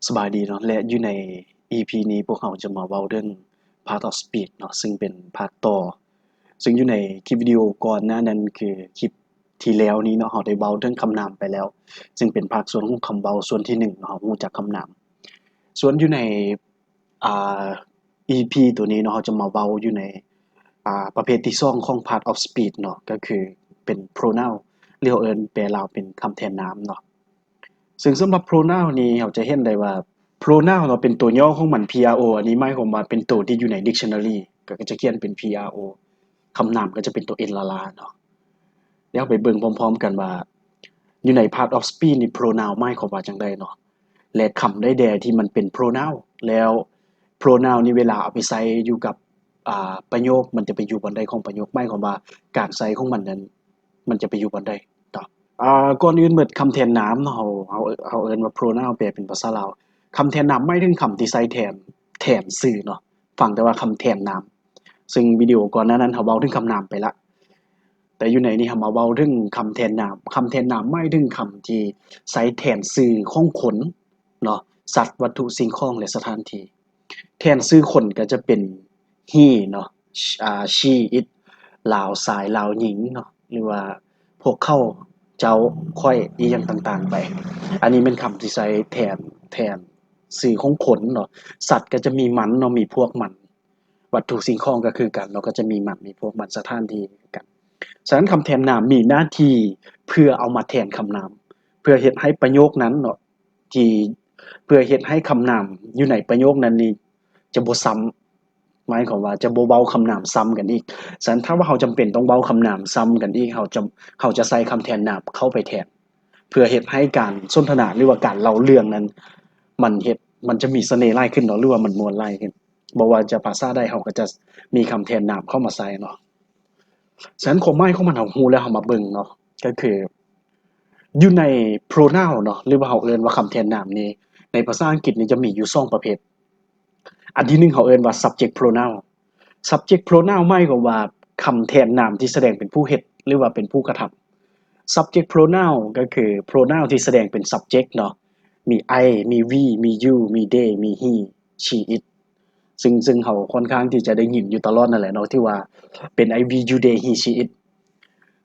ສະບາຍດີເນາະ ແລະ ຢູ່ໃນ ອີພີ ນີ້ພວກເຮົາຈະມາເວົ້າເລື່ອງ Part of Speech ເນາະ ຊຶ່ງເປັນພາກຕໍ່ ຊຶ່ງຢູ່ໃນຄລິບວິດີໂອກ່ອນໜ້ານັ້ນ ຄືຄລິບທີ່ແລ້ວນີ້ເນາະ ເຮົາໄດ້ເວົ້າເລື່ອງຄຳນາມໄປແລ້ວ ຊຶ່ງເປັນພາກສ່ວນຂອງຄຳເວົ້າສ່ວນທີໜຶ່ງເນາະ ເຮົາຮູ້ຈັກຄຳນາມ. ສ່ວນຢູ່ໃນ ອ່າ ອີພີ ໂຕນີ້ເນາະ ເຮົາຈະມາເວົ້າຢູ່ໃນ ອ່າ ປະເພດທີສອງຂອງ Part of Speech ເນາະ ກໍຄືເປັນ Pronoun ຫຼືເຮົາເອີ້ນແປລາວເປັນຄຳແທນນາມເນາະ. ຊຶ່ງສຳລັບ Pronoun ນີ້ເຮົາຈະເຫັນໄດ້ວ່າ Pronoun ເນາະ ເປັນຕົວຫຍໍ້ຂອງມັນ P R O ອັນນີ້ໝາຍຄວາມວ່າເປັນໂຕທີ່ຢູ່ໃນ Dictionary ກໍ ກໍຈະຂຽນເປັນ P R O ຄຳນາມກໍຈະເປັນໂຕ N ລ້າໆເນາະ. ດຽວເຮົາໄປເບິ່ງພ້ອມໆກັນວ່າ ຢູ່ໃນ Part of Speech ນີ້ Pronoun ໝາຍຄວາມວ່າຈັ່ງໃດເນາະ ແລະ ຄຳໃດແດ່ທີ່ມັນເປັນ Pronoun ແລ້ວ Pronoun ນີ້ເວລາເອົາໄປໃຊ້ຢູ່ກັບ ອ່າ ປະໂຫຍກ ມັນຈະໄປຢູ່ບ່ອນໃດຂອງປະໂຫຍກ ໝາຍຄວາມວ່າການໃຊ້ຂອງມັນນັ້ນ ມັນຈະໄປຢູ່ບ່ອນໃດເນາະ. ອ່າ ກ່ອນອື່ນໝົດ ຄຳແທນນາມເນາະ ເຮົາ ເຮົາ ເຮົາເອີ້ນວ່າ Pronoun ແປເປັນພາສາລາວ ຄຳແທນນາມໝາຍເຖິງຄຳທີ່ໃຊ້ແທນ ແທນຊື່ເນາະ ຟັງແຕ່ວ່າຄຳແທນນາມ ຊຶ່ງວິດີໂອກ່ອນໜ້ານັ້ນເຮົາເວົ້າເຖິງຄຳນາມໄປລະ ແຕ່ຢູ່ໃນນີ້ເຮົາມາເວົ້າເຖິງຄຳແທນນາມ. ຄຳແທນນາມໝາຍເຖິງຄຳທີ່ໃຊ້ແທນຊື່ຂອງຄົນເນາະ, ສັດ, ວັດຖຸ, ສິ່ງຂອງ ແລະ ສະຖານທີ່. ແທນຊື່ຄົນກໍຈະເປັນ he ເນາະ, ອ່າ she, it ລາວຊາຍ ລາວຍິງເນາະ ຫຼືວ່າພວກເຂົາ ເຈົ້າ ຂ້ອຍ ອີ່ຫຍັງຕ່າງໆໄປ. ອັນນີ້ແມ່ນຄຳທີ່ໃຊ້ແທນ ແທນຊື່ຂອງຄົນເນາະ. ສັດກໍຈະມີມັນເນາະ, ມີພວກມັນ. ວັດຖຸສິ່ງຂອງກໍຄືກັນເນາະ, ກໍຈະມີມັນ ມີພວກມັນ, ສະຖານທີ່ຄືກັນ. ສະນັ້ນຄຳແທນນາມມີໜ້າທີ່ເພື່ອເອົາມາແທນຄຳນາມ ເພື່ອເຮັດໃຫ້ປະໂຫຍກນັ້ນເນາະ ທີ່ ເພື່ອເຮັດໃຫ້ຄຳນາມຢູ່ໃນປະໂຫຍກນັ້ນນີ້ຈະບໍ່ຊ້ຳ ໝາຍຄວາມວ່າຈະບໍ່ເວົ້າຄຳນາມຊ້ຳກັນອີກ. ສະນັ້ນຖ້າວ່າເຮົາຈຳເປັນຕ້ອງເວົ້າຄຳນາມຊ້ຳກັນອີກ ເຮົາຈະ ເຮົາຈະໃສ່ຄຳແທນນາມເຂົ້າໄປແທນ ເພື່ອເຮັດໃຫ້ການສົນທະນາ ຫຼືວ່າການເລົ່າເລື່ອງນັ້ນ ມັນເຮັດ ມັນຈະມີສະເໜ່ຫຼາຍຂຶ້ນເນາະ ຫຼືວ່າມັນມ່ວນຫຼາຍຂຶ້ນ. ບໍ່ວ່າຈະພາສາໃດ ເຮົາກໍຈະມີຄຳແທນນາມເຂົ້າມາໃສ່ເນາະ. ສະນັ້ນຄວາມໝາຍຂອງມັນເຮົາຮູ້ແລ້ວ ເຮົາມາເບິ່ງເນາະ ກໍຄືຢູ່ໃນ pronoun ເນາະ ຫຼືວ່າເຮົາເອີ້ນວ່າຄຳແທນນາມນີ້ ໃນພາສາອັງກິດນີ້ຈະມີຢູ່ສອງປະເພດ. ອັນທີໜຶ່ງເຮົາເອີ້ນວ່າ subject pronoun. Subject pronoun ໝາຍຄວາມວ່າຄຳແທນນາມທີ່ສະແດງເປັນຜູ້ເຮັດ ຫຼືວ່າເປັນຜູ້ກະທຳ. Subject pronoun ກໍຄື pronoun ທີ່ສະແດງເປັນ subject ເນາະ, ມີ I ມີ we ມີ you ມີ they ມີ he she it ຊຶ່ງ ຊຶ່ງເຮົາຄ່ອນຂ້າງທີ່ຈະໄດ້ຍິນຢູ່ຕະຫຼອດນັ້ນແຫຼະເນາະ ທີ່ວ່າເປັນ I we you they he she it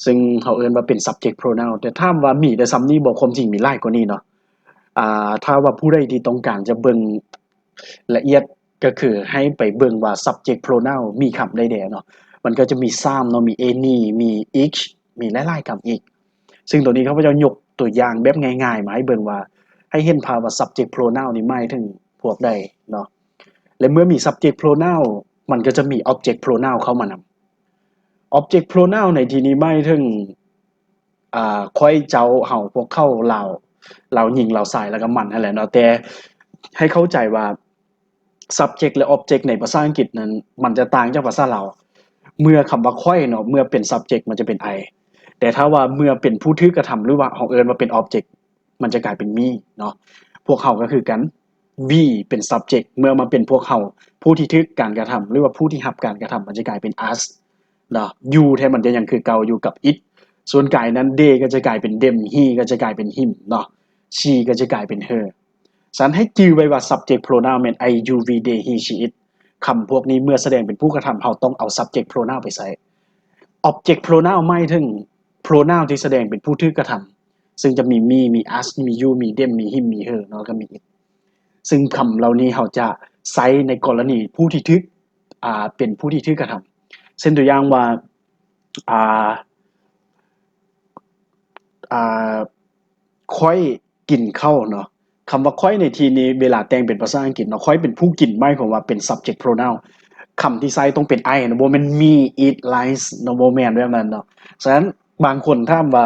ຊຶ່ງເຮົາເອີ້ນວ່າເປັນ subject pronoun. ແຕ່ຖາມວ່າມີແຕ່ສ່ຳນີ້ບໍ່? ຄວາມຈິງມີຫຼາຍກວ່ານີ້ເນາະ. ອ່າ ຖ້າວ່າຜູ້ໃດທີ່ຕ້ອງການຈະເບິ່ງລະອຽດ ກໍຄືໃຫ້ໄປເບິ່ງວ່າ subject pronoun ມີຄຳໃດແດ່ເນາະ. ມັນກໍຈະມີ some ເນາະ, ມີ any ມີ each ມີຫຼາຍໆຄຳອີກ. ຊຶ່ງໂຕນີ້ຂ້າພະເຈົ້າຍົກຕົວຢ່າງແບບງ່າຍໆມາໃຫ້ເບິ່ງວ່າ ໃຫ້ເຫັນພາບວ່າ subject pronoun ນີ້ໝາຍເຖິງພວກໃດເນາະ. ແລະເມື່ອມີ subject pronoun ມັນກໍຈະມີ object pronoun ເຂົ້າມານຳ. Object pronoun ໃນທີ່ນີ້ໝາຍເຖິງ ອ່າ ຂ້ອຍ ເຈົ້າ ເຮົາ ພວກເຂົາ ລາວ ລາວຍິງ ລາວຊາຍ ແລ້ວກໍມັນຫັ້ນແຫຼະເນາະ. ແຕ່ໃຫ້ເຂົ້າໃຈວ່າ subject ແລະ object ໃນພາສາອັງກິດນັ້ນ ມັນຈະຕ່າງຈາກພາສາລາວ. ເມື່ອຄຳວ່າຂ້ອຍເນາະ ເມື່ອເປັນ subject ມັນຈະເປັນ I ແຕ່ຖ້າວ່າເມື່ອເປັນຜູ້ຖືກກະທຳ ຫຼືວ່າເຮົາເອີ້ນວ່າເປັນ object ມັນຈະກາຍເປັນ me ເນາະ. ພວກເຮົາກໍຄືກັນ we ເປັນ subject ເມື່ອມາເປັນພວກເຮົາ ຜູ້ທີ່ຖືກການກະທຳ ຫຼືວ່າຜູ້ທີ່ຮັບການກະທຳ ມັນຈະກາຍເປັນ us ເນາະ. You ແທ້ມັນຈະຍັງຄືເກົ່າຢູ່ກັບ it. ສ່ວນກາຍນັ້ນ they ກໍຈະກາຍເປັນ them, he ກໍຈະກາຍເປັນ him ເນາະ, she ກໍຈະກາຍເປັນ her. ສະນັ້ນໃຫ້ຈື່ໄວ້ວ່າ subject pronoun ແມ່ນ I you we they he she it. ຄຳພວກນີ້ເມື່ອສະແດງເປັນຜູ້ກະທຳ ເຮົາຕ້ອງເອົາ subject pronoun ໄປໃຊ້. Object pronoun ໝາຍເຖິງ pronoun ທີ່ສະແດງເປັນຜູ້ຖືກກະທຳ ຊຶ່ງຈະມີ me ມີ us ມີ you ມີ them ມີ him ມີ her ເນາະ ແລ້ວກໍມີ it. ຊຶ່ງຄຳເຫຼົ່ານີ້ເຮົາຈະໃຊ້ໃນກໍລະນີຜູ້ທີ່ຖືກ ອ່າ ເປັນຜູ້ທີ່ຖືກກະທຳ. ເຊັ່ນຕົວຢ່າງວ່າ ອ່າ ອ່າ ຂ້ອຍກິນເຂົ້າເນາະ. ຄຳວ່າຂ້ອຍໃນທີ່ນີ້ ເວລາແຕ່ງເປັນພາສາອັງກິດເນາະ ຂ້ອຍເປັນຜູ້ກິນ ໝາຍຄວາມວ່າເປັນ subject pronoun. ຄຳທີ່ໃຊ້ຕ້ອງເປັນ I ເນາະ, ບໍ່ແມ່ນ me eat rice ເນາະ, ບໍ່ແມ່ນແບບນັ້ນເນາະ. ສະນັ້ນບາງຄົນຖາມວ່າ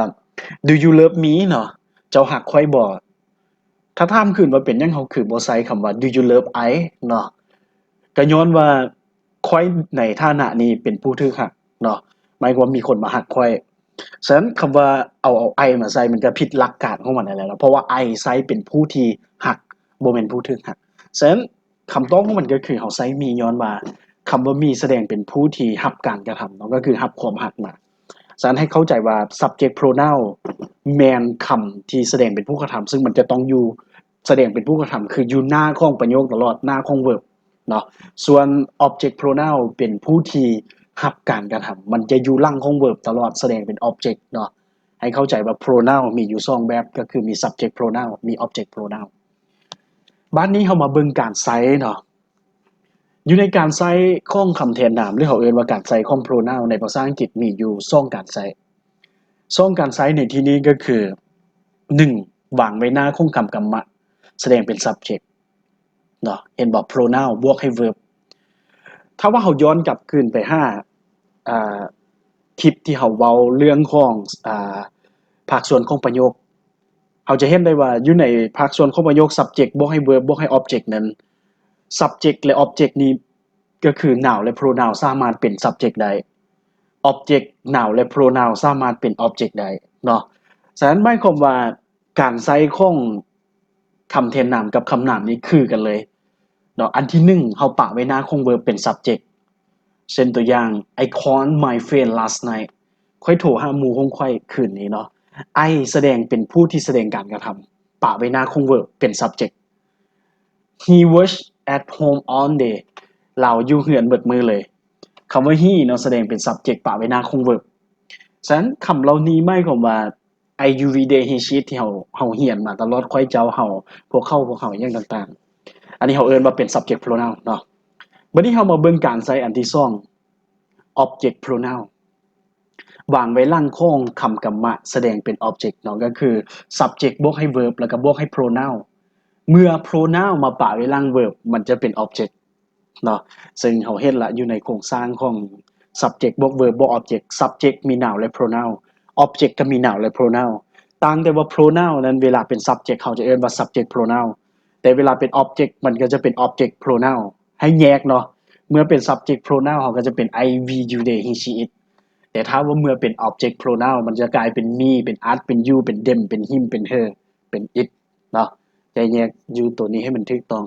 Do you love me ເນາະ, ເຈົ້າຮັກຂ້ອຍບໍ່? ຖ້າຖາມຄືນວ່າເປັນຫຍັງເຮົາຄືບໍ່ໃຊ້ຄຳວ່າ Do you love I ເນາະ? ກໍຍ້ອນວ່າຂ້ອຍໃນຖານະນີ້ເປັນຜູ້ຖືກຮັກເນາະ, ໝາຍຄວາມວ່າມີຄົນມາຮັກຂ້ອຍ. ສະນັ້ນຄຳວ່າເອົາ ເອົາ I ມາໃສ່ ມັນກໍຜິດຫຼັກການຂອງມັນນັ້ນແຫຼະເນາະ, ເພາະວ່າ I ໃຊ້ເປັນຜູ້ທີ່ຮັກ ບໍ່ແມ່ນຜູ້ຖືກຮັກ. ສະນັ້ນຄຳຕອບຂອງມັນກໍຄືເຮົາໃຊ້ me ຍ້ອນວ່າຄຳວ່າ me ສະແດງເປັນຜູ້ທີ່ຮັບການກະທຳເນາະ, ກໍຄືຮັບຄວາມຮັກມາ. ສະນັ້ນໃຫ້ເຂົ້າໃຈວ່າ subject pronoun ແມ່ນຄຳທີ່ສະແດງເປັນຜູ້ກະທຳ, ຊຶ່ງມັນຈະຕ້ອງຢູ່ໃນ ສະແດງເປັນຜູ້ກະທຳ ຄືຢູ່ໜ້າຂອງປະໂຫຍກຕະຫຼອດ ໜ້າຂອງ verb ເນາະ. ສ່ວນ object pronoun ເປັນຜູ້ທີ່ຮັບການກະທຳ ມັນຈະຢູ່ຫຼັງຂອງ verb ຕະຫຼອດ ສະແດງເປັນ object ເນາະ. ໃຫ້ເຂົ້າໃຈວ່າ pronoun ມີຢູ່ສອງແບບ ກໍຄືມີ subject pronoun ມີ object pronoun. ບາດນີ້ເຮົາມາເບິ່ງການໃຊ້ເນາະ. ຢູ່ໃນການໃຊ້ຂອງຄຳແທນນາມ ຫຼື ເຮົາເອີ້ນວ່າການໃຊ້ຂອງ pronoun ໃນພາສາອັງກິດມີຢູ່ສອງການໃຊ້. ສອງການໃຊ້ໃນທີ່ນີ້ກໍຄື ໜຶ່ງ ວາງໄວ້ໜ້າຂອງຄຳກຳມະ ສະແດງເປັນ subject ເນາະ. ເຫັນບໍ່? pronoun ບວກໃຫ້ verb. ຖ້າວ່າເຮົາຍ້ອນກັບຄືນໄປຫາ ອາ ຄລິບທີ່ເຮົາເວົ້າເລື່ອງຂອງ ອາ ພາກສ່ວນຂອງປະໂຫຍກ ເຮົາຈະເຫັນໄດ້ວ່າຢູ່ໃນພາກສ່ວນຂອງປະໂຫຍກ subject ບວກໃຫ້ verb ບວກໃຫ້ object ນັ້ນ subject ແລະ object ນີ້ກໍຄື noun ແລະ pronoun ສາມາດເປັນ subject ໄດ້ object noun ແລະ pronoun ສາມາດເປັນ object ໄດ້ເນາະ. ສະນັ້ນໝາຍຄວາມວ່າການໃຊ້ຂອງຄຳແທນນາມກັບຄຳນາມນີ້ຄືກັນເລີຍເນາະ. ອັນທີໜຶ່ງ ເຮົາປະໄວ້ໜ້າຂອງ verb ເປັນ subject ເຊັ່ນຕົວຢ່າງ I called my friend last night ຂ້ອຍໂທຫາໝູ່ຂອງຂ້ອຍຄືນນີ້ເນາະ. I ສະແດງເປັນຜູ້ທີ່ສະແດງການກະທຳ ປະໄວ້ໜ້າຂອງ verb ເປັນ subject. He was at home all day ລາວຢູ່ເຮືອນເບິດມື້ເລີຍ. ຄຳວ່າ he ເນາະ ສະແດງເປັນ subject ປະໄວ້ໜ້າຂອງ verb. ສະນັ້ນຄຳເຫຼົ່ານີ້ໝາຍຄວາມວ່າ I, you, we, they, he, she, it ທີ່ເຮົາ ເຮົາຮຽນມາຕະຫຼອດ ຂ້ອຍ, ເຈົ້າ, ເຮົາ, ພວກເຂົາ, ພວກເຮົາ ອີ່ຫຍັງຕ່າງໆ ອັນນີ້ເຮົາເອີ້ນວ່າເປັນ subject pronoun ເນາະ. ບັດນີ້ເຮົາມາເບິ່ງການໃຊ້ອັນທີສອງ object pronoun ວາງໄວ້ຫຼັງຂອງຄຳກຳມະສະແດງເປັນ object ເນາະ ກໍຄື subject ບວກໃຫ້ verb ແລ້ວກໍບວກໃຫ້ pronoun. ເມື່ອ pronoun ມາປະໄວ້ຫຼັງ verb ມັນຈະເປັນ object ເນາະ. ເຊິ່ງເຮົາເຫັນລະ ຢູ່ໃນໂຄງສ້າງຂອງ subject ບວກ verb ບວກ object, subject ມີ noun ແລະ pronoun, object ກໍມີ noun ແລະ pronoun. ຕ່າງແຕ່ວ່າ pronoun ນັ້ນ ເວລາເປັນ subject ເຮົາຈະເອີ້ນວ່າ subject pronoun, ແຕ່ເວລາເປັນ object ມັນກໍຈະເປັນ object pronoun. ໃຫ້ແຍກເນາະ, ເມື່ອເປັນ subject pronoun ເຮົາກໍຈະເປັນ I, we, you, they, he, she, it. ແຕ່ຖ້າວ່າເມື່ອເປັນ object pronoun ມັນຈະກາຍເປັນ me, ເປັນ us, ເປັນ you, ເປັນ them, ເປັນ him, ເປັນ her, ເປັນ it ເນາະ. ຈະແຍກຢູ່ໂຕນີ້ໃຫ້ມັນຖືກຕ້ອງ.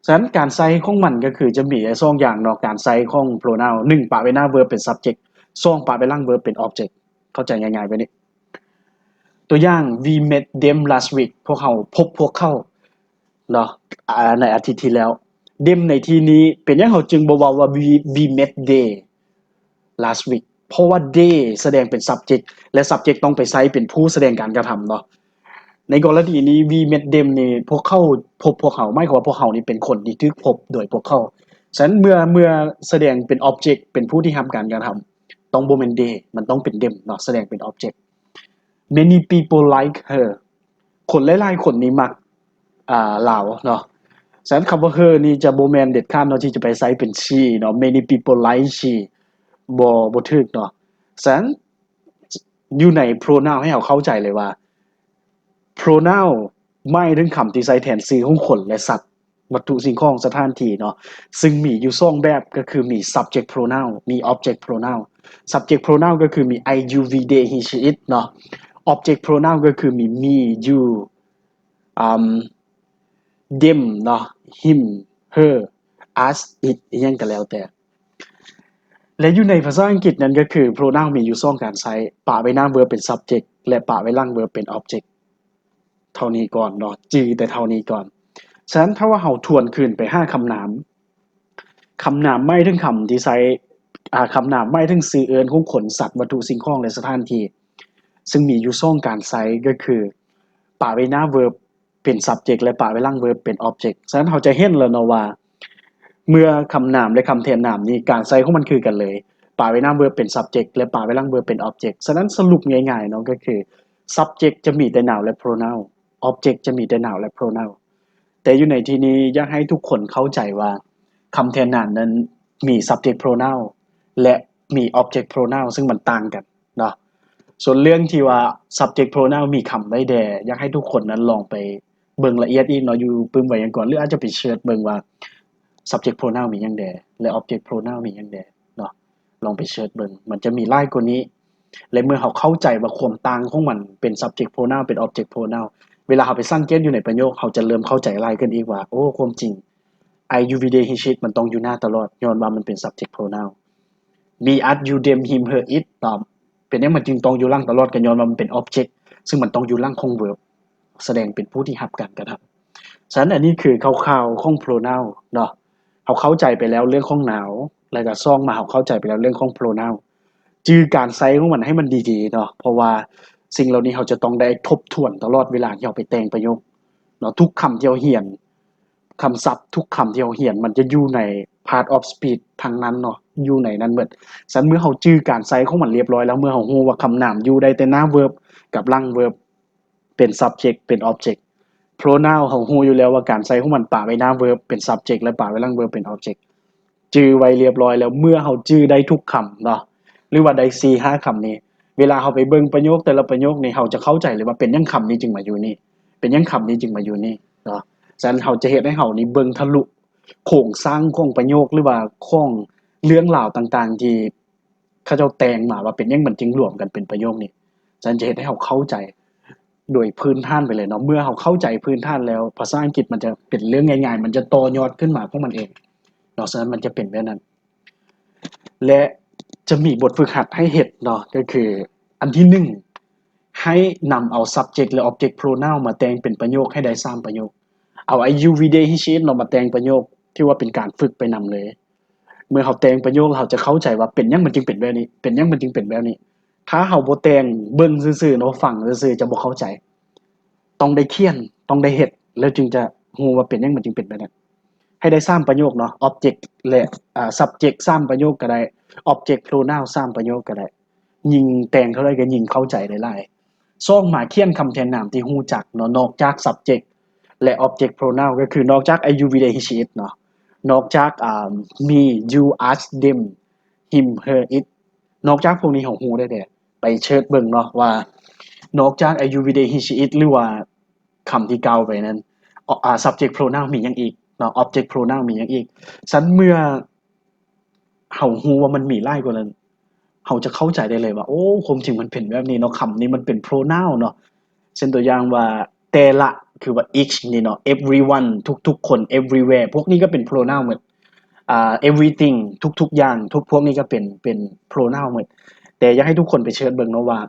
ສະນັ້ນການໃຊ້ຂອງມັນກໍຄືຈະມີສອງຢ່າງເນາະ, ການໃຊ້ຂອງ pronoun ໜຶ່ງ ປະໄວ້ໜ້າ verb ເປັນ subject, ສອງ ປະໄວ້ຫຼັງ verb ເປັນ object. ເຂົ້າໃຈງ່າຍໆແບບນີ້. ຕົວຢ່າງ We met them last week ພວກເຮົາພົບພວກເຂົາເນາະ ອາ ໃນອາທິດທີ່ແລ້ວ. Them ໃນທີ່ນີ້ເປັນຫຍັງເຮົາຈຶ່ງບໍ່ເວົ້າວ່າ We, we met they last week? ເພາະວ່າ they ສະແດງເປັນ subject ແລະ subject ຕ້ອງໄປໃຊ້ເປັນຜູ້ສະແດງການກະທຳເນາະ. ໃນກໍລະນີນີ້ We met them ນີ້ ພວກເຂົາພົບພວກເຮົາ ໝາຍຄວາມວ່າພວກເຮົານີ້ເປັນຄົນທີ່ຖືກພົບໂດຍພວກເຂົາ. ສະນັ້ນເມື່ອ ເມື່ອສະແດງເປັນ object ເປັນຜູ້ທີ່ຮັບການກະທຳ ຕ້ອງບໍ່ແມ່ນ they ມັນຕ້ອງເປັນ them ເນາະ ສະແດງເປັນ object. Many people like her ຄົນຫຼາຍໆຄົນນີ້ມັກ ອ່າ ລາວເນາະ. ສະນັ້ນຄຳວ່າ her ນີ້ຈະບໍ່ແມ່ນເດັດຂາດເນາະ ທີ່ຈະໄປໃຊ້ເປັນ she ເນາະ. Many people like she ບໍ່ ບໍ່ຖືກເນາະ. ສະນັ້ນຢູ່ໃນ pronoun ໃຫ້ເຮົາເຂົ້າໃຈເລີຍວ່າ pronoun ໝາຍເຖິງຄຳທີ່ໃຊ້ແທນຊື່ຂອງຄົນ ແລະ ສັດ, ວັດຖຸ, ສິ່ງຂອງ, ສະຖານທີ່ເນາະ, ຊຶ່ງມີຢູ່ສອງແບບ ກໍຄືມີ subject pronoun ມີ object pronoun. Subject pronoun ກໍຄືມີ I, you, we, they, he, she, it ເນາະ. Object pronoun ກໍຄືມີ me, you, um, them ເນາະ, him, her, us, it ອີ່ຫຍັງກໍແລ້ວແຕ່. ແລະ ຢູ່ໃນພາສາອັງກິດນັ້ນກໍຄື pronoun ມີຢູ່ສອງການໃຊ້, ປະໄວ້ໜ້າ verb ເປັນ subject ແລະ ປະໄວ້ຫຼັງ verb ເປັນ object. ເທົ່ານີ້ກ່ອນເນາະ, ຈື່ແຕ່ເທົ່ານີ້ກ່ອນ. ສະນັ້ນ ຖ້າວ່າເຮົາທວນຄືນໄປຫາຄຳນາມ, ຄຳນາມໝາຍເຖິງຄຳທີ່ໃຊ້, ອາ, ຄຳນາມໝາຍເຖິງຊື່ເອີ້ນຂອງຄົນ, ສັດ, ວັດຖຸ, ສິ່ງຂອງ ແລະ ສະຖານທີ່, ຊຶ່ງມີຢູ່ສອງການໃຊ້, ກໍຄື ປະໄວ້ໜ້າ verb ເປັນ subject ແລະ ປະໄວ້ຫຼັງ verb ເປັນ object. ສະນັ້ນ ເຮົາຈະເຫັນແລ້ວເນາະວ່າ ເມື່ອຄຳນາມ ແລະ ຄຳແທນນາມນີ້ ການໃຊ້ຂອງມັນຄືກັນເລີຍ, ປະໄວ້ໜ້າ verb ເປັນ subject ແລະ ປະໄວ້ຫຼັງ verb ເປັນ object. ສະນັ້ນ ສະຫຼຸບງ່າຍໆເນາະ ກໍຄື subject ຈະມີແຕ່ noun ແລະ pronoun, object ຈະມີແຕ່ noun ແລະ pronoun. ແຕ່ຢູ່ໃນທີ່ນີ້ ຢາກໃຫ້ທຸກຄົນເຂົ້າໃຈວ່າ ຄຳແທນນາມນັ້ນມີ subject pronoun ແລະ ມີ object pronoun ຊຶ່ງມັນຕ່າງກັນເນາະ. ສ່ວນເລື່ອງທີ່ວ່າ subject pronoun ມີຄຳໃດແດ່ ຢາກໃຫ້ທຸກຄົນນັ້ນລອງໄປເບິ່ງລະອຽດອີກເນາະ ຢູ່ປຶ້ມໄວຍາກອນ ຫຼື ອາດຈະໄປເສີດເບິ່ງວ່າ subject pronoun ມີຫຍັງແດ່ ແລະ object pronoun ມີຫຍັງແດ່ເນາະ. ລອງໄປເສີດເບິ່ງ ມັນຈະມີຫຼາຍກວ່ານີ້. ແລະ ເມື່ອເຮົາເຂົ້າໃຈວ່າຄວາມຕ່າງຂອງມັນເປັນ subject pronoun ເປັນ object pronoun ເວລາເຮົາໄປສັງເກດຢູ່ໃນປະໂຫຍກ ເຮົາຈະເລີ່ມເຂົ້າໃຈຫຼາຍຂຶ້ນອີກວ່າ ໂອ້ ຄວາມຈິງ I, you, we, they, he, she, it ມັນຕ້ອງຢູ່ໜ້າຕະຫຼອດ ຍ້ອນວ່າມັນເປັນ subject pronoun. Me, us, you, them, him, her, it ຕອບ ເປັນຫຍັງມັນຈຶ່ງຕ້ອງຢູ່ຫຼັງຕະຫຼອດ? ກໍຍ້ອນວ່າມັນເປັນ object ຊຶ່ງມັນຕ້ອງຢູ່ຫຼັງຂອງ verb ສະແດງເປັນຜູ້ທີ່ຮັບການກະທຳ. ສະນັ້ນອັນນີ້ຄືຄ່າວໆຂອງ pronoun ເນາະ. ເຮົາເຂົ້າໃຈໄປແລ້ວເລື່ອງຂອງ noun ແລ້ວກໍສອງມາເຮົາເຂົ້າໃຈໄປແລ້ວເລື່ອງຂອງ pronoun ຈື່ການໃຊ້ຂອງມັນໃຫ້ມັນດີໆເນາະ ເພາະວ່າສິ່ງເຫຼົ່ານີ້ເຮົາຈະຕ້ອງໄດ້ທົບທວນຕະຫຼອດເວລາທີ່ເຮົາໄປແຕ່ງປະໂຫຍກເນາະ. ທຸກຄຳທີ່ເຮົາຮຽນ ຄຳສັບທຸກຄຳທີ່ເຮົາຮຽນ ມັນຈະຢູ່ໃນ part of speech ທັງນັ້ນເນາະ ຢູ່ໃນນັ້ນໝົດ. ສະນັ້ນເມື່ອເຮົາຈື່ການໃຊ້ຂອງມັນລຽບຮ້ອຍແລ້ວ ເມື່ອເຮົາຮູ້ວ່າຄຳນາມຢູ່ໄດ້ແຕ່ໜ້າ verb ກັບຫຼັງ verb ເປັນ subject ເປັນ object, pronoun ເຮົາຮູ້ຢູ່ແລ້ວວ່າການໃຊ້ຂອງມັນປະໄວ້ໜ້າ verb ເປັນ subject ແລະ ປະໄວ້ຫຼັງ verb ເປັນ object. ຈື່ໄວ້ລຽບຮ້ອຍແລ້ວ ເມື່ອເຮົາຈື່ໄດ້ທຸກຄຳເນາະ ຫຼືວ່າໄດ້ສີ່ຫ້າຄຳນີ້ ເວລາເຮົາໄປເບິ່ງປະໂຫຍກແຕ່ລະປະໂຫຍກນີ້ ເຮົາຈະເຂົ້າໃຈເລີຍວ່າເປັນຫຍັງຄຳນີ້ຈຶ່ງມາຢູ່ນີ້ ເປັນຫຍັງຄຳນີ້ຈຶ່ງມາຢູ່ນີ້ເນາະ. ສະນັ້ນເຮົາຈະເຮັດໃຫ້ເຮົານີ້ເບິ່ງທະລຸໂຄງສ້າງຂອງປະໂຫຍກ ຫຼືວ່າຂອງເລື່ອງລາວຕ່າງໆທີ່ເຂົາເຈົ້າແຕ່ງມາວ່າເປັນຫຍັງມັນຈຶ່ງລວມກັນເປັນປະໂຫຍກນີ້. ສະນັ້ນຈະເຮັດໃຫ້ເຮົາເຂົ້າໃຈໂດຍພື້ນຖານໄປເລີຍເນາະ. ເມື່ອເຮົາເຂົ້າໃຈພື້ນຖານແລ້ວ ພາສາອັງກິດມັນຈະເປັນເລື່ອງງ່າຍໆ ມັນຈະຕໍ່ຍອດຂຶ້ນມາຂອງມັນເອງເນາະ. ສະນັ້ນມັນຈະເປັນແບບນັ້ນ ແລະ ຈະມີບົດຝຶກຫັດໃຫ້ເຮັດເນາະ ກໍຄືອັນທີໜຶ່ງ ໃຫ້ນຳເອົາ subject ແລະ object pronoun ມາແຕ່ງເປັນປະໂຫຍກໃຫ້ໄດ້ສາມປະໂຫຍກ. ເອົາ I, you, we, they, he, she, it ເນາະ ມາແຕ່ງປະໂຫຍກ ຖືວ່າເປັນການຝຶກໄປນຳເລີຍ. ເມື່ອເຮົາແຕ່ງປະໂຫຍກ ເຮົາຈະເຂົ້າໃຈວ່າເປັນຫຍັງມັນຈຶ່ງເປັນແບບນີ້ ເປັນຫຍັງມັນຈຶ່ງເປັນແບບນີ້. ຖ້າເຮົາບໍ່ແຕ່ງ ເບິ່ງຊື່ໆເນາະ ຟັງຊື່ໆ ຈະບໍ່ເຂົ້າໃຈ. ຕ້ອງໄດ້ຂຽນ ຕ້ອງໄດ້ເຮັດ ແລ້ວຈຶ່ງຈະຮູ້ວ່າເປັນຫຍັງມັນຈຶ່ງເປັນແບບນັ້ນ. ໃຫ້ໄດ້ສາມປະໂຫຍກເນາະ object ແລະ ອາ subject ສາມປະໂຫຍກກໍໄດ້ object pronoun ສາມປະໂຫຍກກໍໄດ້. ຍິ່ງແຕ່ງເທົ່າໃດກໍຍິ່ງເຂົ້າໃຈໄດ້ຫຼາຍ. ສອງມາຂຽນຄຳແທນນາມທີ່ຮູ້ຈັກເນາະ ນອກຈາກ subject ແລະ object pronoun ກໍຄືນອກຈາກ I, you, we, they, he, she, it ເນາະ ນອກຈາກ ອາ me, you, us, them, him, her, it ນອກຈາກພວກນີ້ເຮົາຮູ້ໄດ້ແດ່ ໄປເສີດເບິ່ງເນາະວ່າ ນອກຈາກ I, you, we, they, he, she, it ຫຼືວ່າຄຳທີ່ກ່າວໄປນັ້ນ ອາ subject pronoun ມີຫຍັງອີກເນາະ object pronoun ມີຫຍັງອີກ. ສະນັ້ນເມື່ອເຮົາຮູ້ວ່າມັນມີຫຼາຍກວ່ານັ້ນ ເຮົາຈະເຂົ້າໃຈໄດ້ເລີຍວ່າ ໂອ້ ຄວາມຈິງມັນເປັນແບບນີ້ເນາະ ຄຳນີ້ມັນເປັນ pronoun ເນາະ. ເຊັ່ນຕົວຢ່າງວ່າ ແຕ່ລະ ຄືວ່າ each ນີ້ເນາະ everyone ທຸກໆຄົນ everywhere ພວກນີ້ກໍເປັນ pronoun ໝົດ. ອາ everything ທຸກໆຢ່າງ ທຸກ ພວກນີ້ກໍເປັນ ເປັນ pronoun ໝົດ. ແຕ່ຢາກໃຫ້ທຸກຄົນໄປເສີດເບິ່ງເນາະວ່າ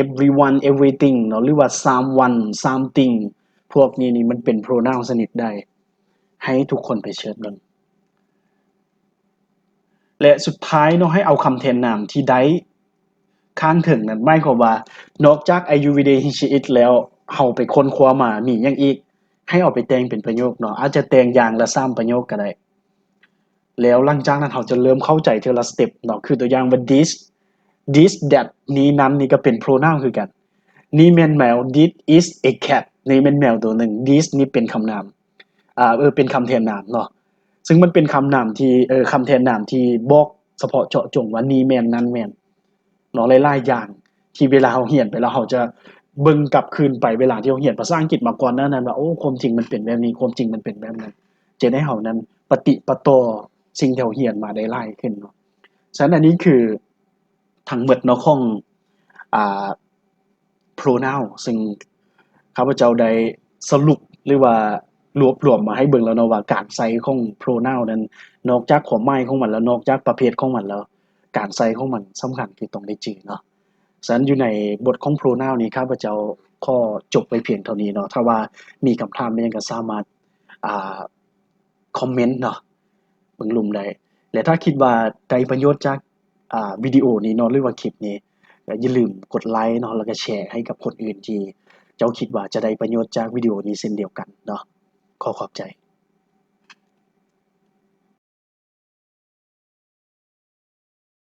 everyone everything ເນາະ ຫຼືວ່າ someone something ພວກນີ້ນີ້ມັນເປັນ pronoun ຊະນິດໃດ ໃຫ້ທຸກຄົນໄປເສີດເບິ່ງ. ແລະ ສຸດທ້າຍເນາະ ໃຫ້ເອົາຄຳແທນນາມທີ່ໄດ້ຂ້າງເທິງນັ້ນ ໝາຍຄວາມວ່ານອກຈາກ I, you, we, they, he, she, it ແລ້ວ ເຮົາໄປຄົ້ນຄວ້າມາມີຫຍັງອີກ ໃຫ້ເອົາໄປແຕ່ງເປັນປະໂຫຍກເນາະ ອາດຈະແຕ່ງຢ່າງລະສາມປະໂຫຍກກໍໄດ້. ແລ້ວຫຼັງຈາກນັ້ນເຮົາຈະເລີ່ມເຂົ້າໃຈເທື່ອລະ step ເນາະ ຄືຕົວຢ່າງວ່າ this, this, that ນີ້ ນັ້ນ ນີ້ກໍເປັນ pronoun ຄືກັນ. ນີ້ແມ່ນແມວ this is a cat ນີ້ແມ່ນແມວໂຕໜຶ່ງ this ນີ້ເປັນຄຳນາມ ອາ ເອີ ເປັນຄຳແທນນາມເນາະ ຊຶ່ງມັນເປັນຄຳນາມທີ່ ເອີ ຄຳແທນນາມທີ່ບອກສະເພາະເຈາະຈົງວ່ານີ້ແມ່ນ ນັ້ນແມ່ນເນາະ. ຫຼາຍໆຢ່າງທີ່ເວລາເຮົາຮຽນໄປແລ້ວ ເຮົາຈະເບິ່ງກັບຄືນໄປເວລາທີ່ເຮົາຮຽນພາສາອັງກິດມາກ່ອນໜ້ານັ້ນວ່າ ໂອ້ ຄວາມຈິງມັນເປັນແບບນີ້ ຄວາມຈິງມັນເປັນແບບນັ້ນ ຈະເຮັດໃຫ້ເຮົານັ້ນປະຕິດປະຕໍ່ສິ່ງທີ່ເຮົາຮຽນມາໄດ້ຫຼາຍຂຶ້ນເນາະ. ສະນັ້ນອັນນີ້ຄືທັງໝົດເນາະຂອງ ອາ pronoun ຊຶ່ງຂ້າພະເຈົ້າໄດ້ສະຫຼຸບ ຫຼືວ່າລວບລວມມາໃຫ້ເບິ່ງແລ້ວເນາະວ່າ ການໃຊ້ຂອງ pronoun ນັ້ນ ນອກຈາກຄວາມໝາຍຂອງມັນແລ້ວ ນອກຈາກປະເພດຂອງມັນແລ້ວ ການໃຊ້ຂອງມັນສຳຄັນທີ່ຕ້ອງໄດ້ຈື່ເນາະ. ສະນັ້ນຢູ່ໃນບົດຂອງ pronoun ນີ້ ຂ້າພະເຈົ້າຂໍຈົບໄວ້ພຽງເທົ່ານີ້ເນາະ. ຖ້າວ່າມີຄຳຖາມອີ່ຫຍັງກໍສາມາດ ອາ ຄອມເມັນເນາະ ເບິ່ງລຸ່ມໄດ້ ແລະ ຖ້າຄິດວ່າໄດ້ປະໂຫຍດຈາກ ອາ ວິດີໂອນີ້ເນາະ ຫຼືວ່າຄລິບນີ້ ກໍຢ່າລືມກົດໄລເນາະ ແລ້ວກໍແຊໃຫ້ກັບຄົນອື່ນທີ່ເຈົ້າຄິດວ່າຈະໄດ້ປະໂຫຍດຈາກວິດີໂອນີ້ເຊັ່ນດຽວກັນເນາະ. ຂໍຂອບໃຈ.